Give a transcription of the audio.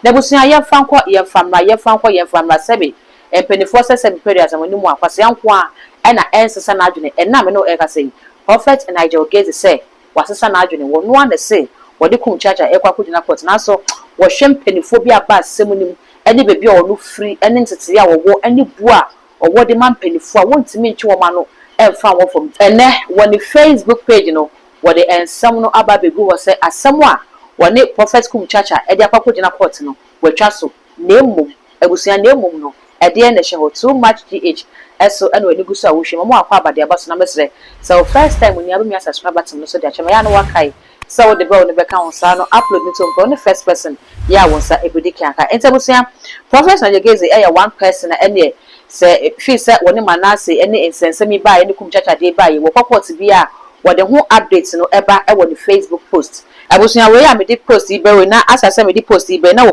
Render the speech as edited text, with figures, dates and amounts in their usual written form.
Na abusua, yɛmfa nkɔ, yɛmfa mmra, yɛmfa nkɔ, yɛmfa mmra. Sɛbi mpanimfoɔ sɛ sɛbi pɛrɛ asɛm anim a kwasea nko a ɛna ɛnsesa n'adwene. Ɛnam no ɛkasa yi, Prophet Nigel Gaisie sɛ wasesa n'adwene. Wɔn noa na se wɔde Kumchacha ɛkɔ akɔgyina court, nanso wɔhwɛ mpanimfoɔ bi aba asɛm no mu ɛne baabi a wɔn firi ɛne ntetee a wɔwɔ ɛne bu a ɔwɔ de ma mpanimfoɔ a wɔntumi ntwe wɔn ano ɛmfa wɔn fam. Ɛnɛ wɔ ne Facebook page no, wɔde nsɛm no aba abɛgu hɔ sɛ asɛm a wɔne Prophet Kumchacha ɛde akɔ akɔgyina court no, wɔatwa so. Na emom abusua, na emom no, ɛdeɛ na ɛhyɛ hɔ Too Much GH ɛso ɛna wɔn ani gu so a wɔhwɛ mu. Ɔmo akɔ abadeɛ aba so na mɛsrɛ sɛ o first time ni abɛmi asubscribe button no so de akyɛ mɛ yɛ ano wakae sɛ wode bell no bɛka ho saa no, upload no to mpɛ ne first person yɛ a wɔn nsa ebedi kan aka. Nti abusua, Prophet Nigel Gaisie ɛyɛ one person a ɛneɛ sɛ fi sɛ wɔne Manasseh ɛne nsɛnsɛm yi baa ɛne Kumchacha deɛ baa yi, wɔkɔ court bi a, wɔde ho update no ɛba ɛwɔ ne Facebook post. Abusua, wei a mede post yi bɛwɛ na asa sɛ mede post yi bɛwɛ na wɔ